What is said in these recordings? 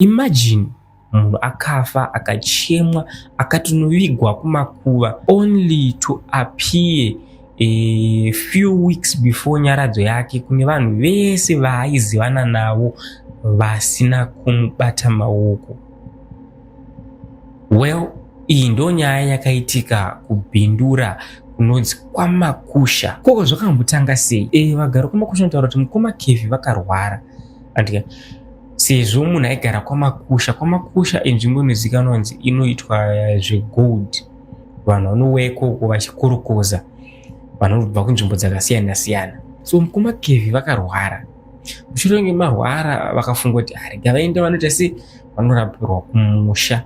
Imagine munhu akafa akachemwa akatonovigwa kumakuva only to appear a few weeks before nyaradzo yake kune vanhu vese vaaizivana navo vasina kumubata maoko. Well, iyi ndo nyaya yakaitika kuBindura kunonzi kwaMakusha. Koko zvakambotanga sei? E, vagari kwaMakusha vanotaura kuti mukoma Kevi vakarwara andika sezvo munhu aigara kwaMakusha. KwaMakusha inzvimbo inozivikanwa kunzi inoitwa zvegold, vanhu vanouya ikoko vachikorokoza, vanobva kunzvimbo dzakasiyana siyana. So mukoma Kevi vakarwara, mushure menge marwara vakafunga kuti ah, rega vaende vanoita sei, vanorapirwa kumusha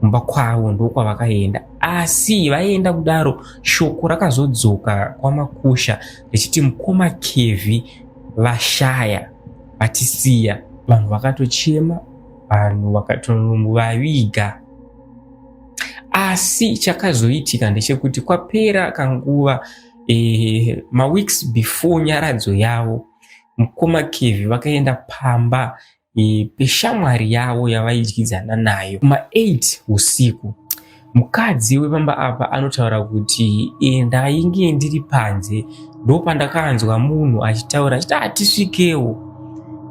kumba kwavo, ndokwavakaenda. Asi vaenda kudaro, shoko rakazodzoka kwaMakusha richiti mukoma Kevi vashaya, vatisiya. Vanhu vakatochema, vanhu vakatovaviga. Asi chakazoitika ndechekuti kwapera kanguva, maweeks before nyaradzo yavo, mukoma Kevi vakaenda pamba peshamwari yavo yavaidyidzana nayo kuma8 usiku. Mukadzi wepamba apa anotaura kuti ndainge ndiri panze, ndopandakanzwa munhu achitaura achiti atisvikewo.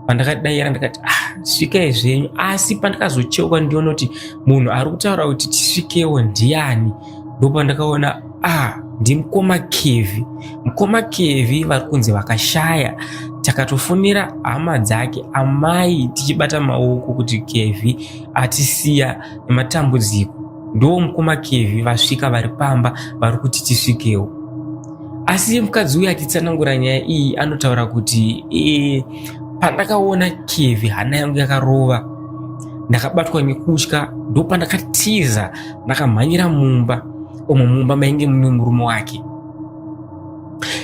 Pandakadaira ndakati, ah, svikai zvenyu. Asi pandakazocheuka ndiona kuti munhu ari kutaura kuti tisvikewo ndiani, ndopandakaona, ah, ndimukoma Kevi. Mukoma Kevi vari kunzi vakashaya. Takatofonera hama dzake, amai, tichibata maoko kuti Kevi atisiya nematambudziko. Ndo mukoma Kevi vasvika vari pamba, vari kuti tisvikewo. Asi mukadzi uyu achitsanangura nyaya iyi anotaura kuti pandakaona Kevi hana yangu yakarova, ndakabatwa nekutya, ndopandakatiza ndakamhanyira mumba umo mumba mainge mune murume wake.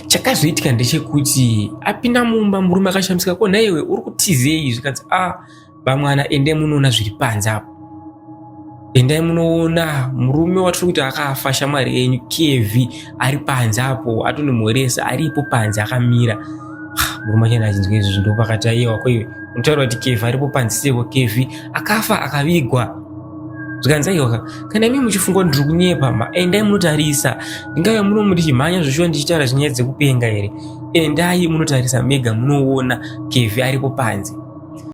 Chakazoitika ndechekuti apinda mumba, murume akashamisika, ko nhaiwe uri kutizei? Zvikanzi, a vamwana, endai munoona zviri panze apo, endai munoona murume watiri kuti akafa, shamwari yenyu Kevi ari panze apo, atonomhoresa, aripo panze akamira. Murume achena achinzwa izvozvo, ndopakati, aiwa, koiwe unotaura kuti Kevi aripo panze seko Kevi akafa akavigwa? Zvikanzi, aiwa, kana imi muchifunga kuti ndiri kunyepa, ma endai munotarisa. Ndingave muno muchimhanya zvoshuwa ndichitaura zvinyaya dzekupenga here? Endai munotarisa mega, munoona Kevi aripo panze.